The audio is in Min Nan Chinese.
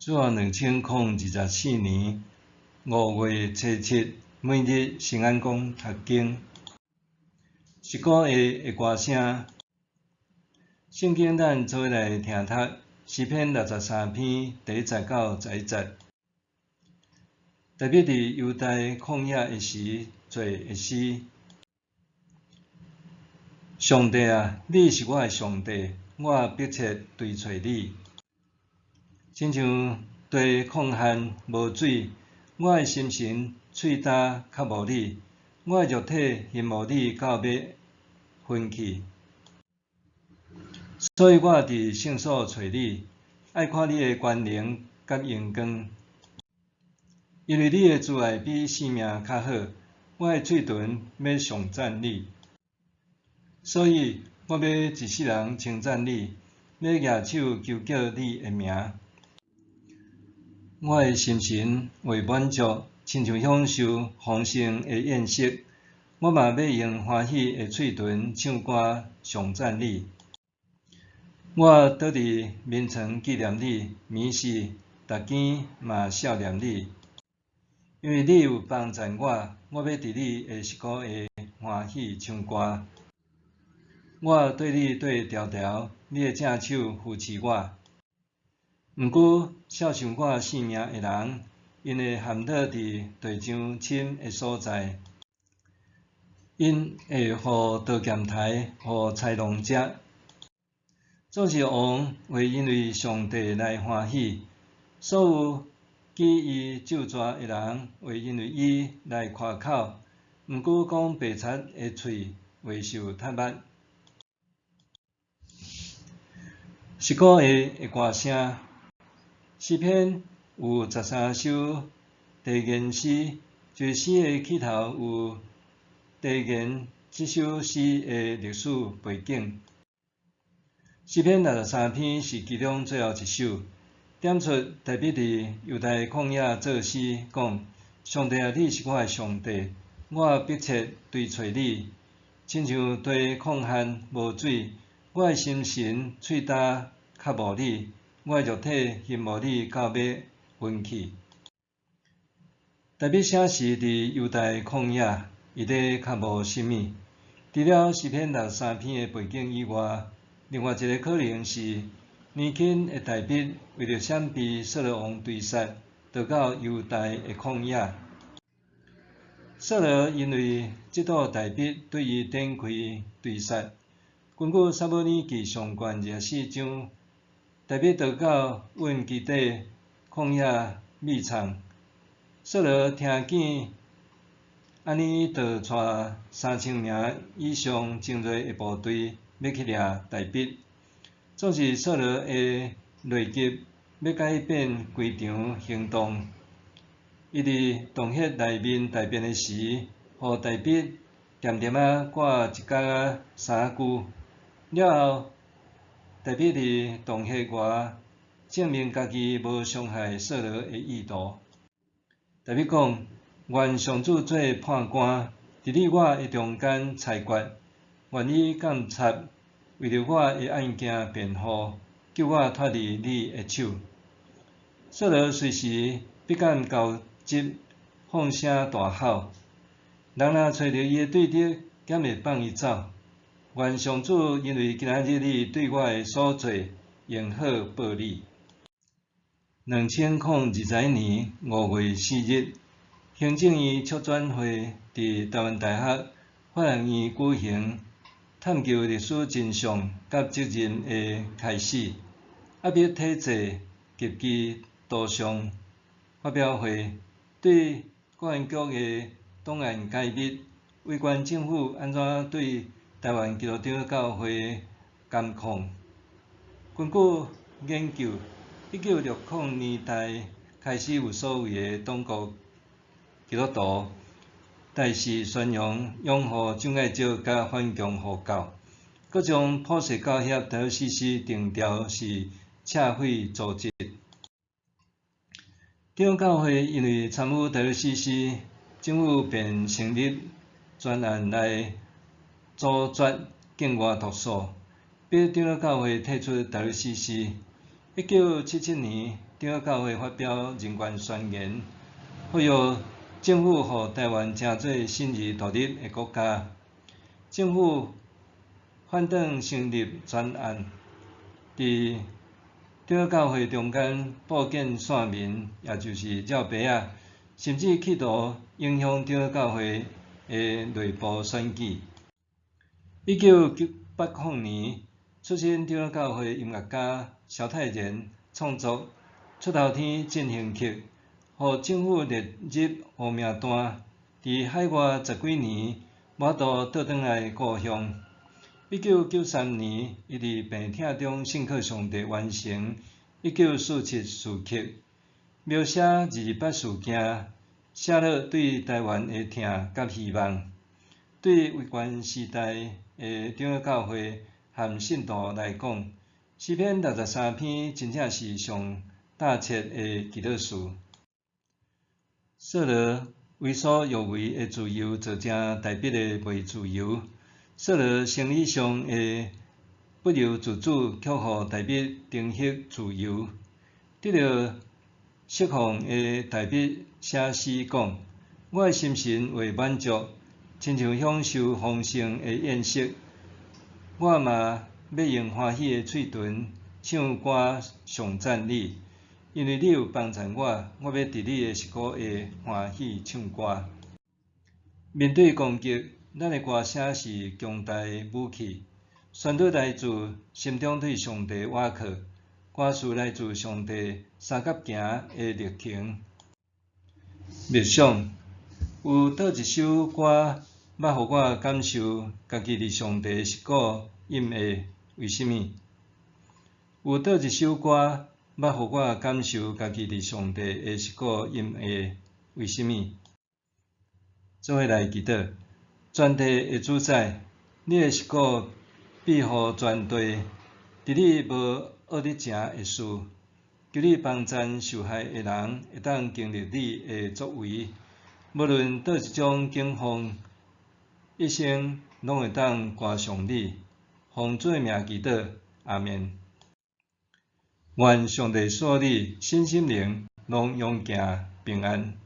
主後2024年5月初7，每日聖安講讀經，十五下的歌聲。聖經咱做伙來聽讀詩篇63篇第1節到11節。大衛佇猶大曠野的時做的詩。上帝啊，你是我的上帝，我迫切追揣你。親像地曠旱無水，我的心神喙焦渴慕你，我的肉體欣慕你到欲昏去。所以我佇聖所揣你，愛看你的權能佮榮光。因為你的慈愛比性命較好，我的喙唇欲頌讚你。所以我欲一世人稱讚你，欲舉手求叫你的名。我的心神會滿足，親像享受豐盛的宴席。我嘛欲用歡喜的喙唇唱歌頌讚你。我倒佇眠床紀念你，暝時逐更嘛數念你。因為你有幫贊我，我欲佇你的實古下歡喜唱歌。我對你綴迢迢，你的正手扶持我。毋過，肖想我性命的人，𪜶會陷落佇地上深的所在，𪜶會予刀劍刣，予豺狼食。總是王會因為上帝來歡喜，所有記伊咒詛的人會因為伊來誇口。毋過講白賊的喙會受窒嘜。十五下的歌聲。詩篇有13首題言詩，就是詩的起頭有題言這首詩的歷史背景。詩篇63篇是其中最後一首，點出大衛佇猶大曠野作詩，講：上帝啊，你是我的上帝，我迫切追揣你，親像地曠旱無水，我的心神喙焦渴慕你。我的肉體欣慕你到欲昏去。大衛寫時佇猶大曠野，伊咧渴慕啥物？除了詩篇63篇的背景以外，另外一个可能是年輕的大衛為著閃避掃羅王追殺，逃到猶大的曠野。掃羅因為嫉妒大衛，對伊展開追殺。根據撒母耳記上卷24章，大衛逃到隱基底曠野秘藏，掃羅聽見按呢，就帶3000名以上精銳的部隊，欲去掠大衛。總是掃羅會內急，欲改變規場行動。伊佇洞穴內面大便的時，予大衛恬恬仔掛一角仔衫褲。了後，大衛佇洞穴外證明家己無傷害掃羅的意圖。大衛講：願上主做判官，佇你我的中間裁決，願伊監察，為著我的案件辯護，救我脫離你的手。掃羅隨時不敢交集，放聲大吼。人若揣著伊的對敵，敢會放伊走？願上主因為今仔日你對我的所做，用好報你。2021年5月4日，行政院策轉會佇臺灣大學法學院舉行探究歷史真相佮責任的開始，壓迫體制及其圖像發表會，對國安局的檔案解密、威權政府按怎對臺灣基督長老教會監控。根據研究，1960年代開始有所謂的黨國基督徒，大肆宣揚擁護蔣介石佮反共護教，閣將普世教協 WCC 定調是赤匪組織。長老教會因為參與 WCC，政府便成立專案來阻絕境外毒素，逼長老教會退出 WCC。1977年，長老教會發表人權宣言，呼籲政府予臺灣成做信義獨立的國家。政府反轉成立專案，佇長老教會中間布建線民，也就是繞白仔，甚至企圖影響長老教會的內部選舉。1980年，出身長老教會音樂家蕭泰然創作《出頭天進行曲》，予政府列入烏名單，佇海外十幾年無法度倒轉來故鄉。1993年，伊佇病痛中信靠上帝，完成《1947序曲》，描寫228事件，寫落對臺灣的疼佮希望。對威權時代的長老教會和信徒來講，詩篇63篇真正是上貼切的祈禱詞。掃羅為所欲為的自由造成大衛的袂自由。掃羅生理上的不由自主，卻予大衛重獲自由。得著釋放的大衛寫詩講：我的心神會滿足，親像享受豐盛的宴席。我嘛欲用歡喜的喙唇唱歌頌讚你，因為你有幫贊我，我欲佇你的實鼓下歡喜唱歌。面對攻擊，咱的歌聲是強大的武器，旋律來自心中對上帝倚靠，歌詞來自上帝相佮行的歷程。默想，有佗一首歌捌予我感受家己佇上帝實鼓蔭下？為啥物？有佗一首歌捌予我感受家己佇上帝的實鼓蔭下？為啥物？做伙來祈禱。全地的主宰，你的實鼓庇護全地，佇你無惡日成的事，求你幫贊受害的人會當經歷你的作為，無論佗一種境況，一生攏會當歌頌你。奉主的名祈禱，阿們。願上帝賜予你身心靈攏勇健平安。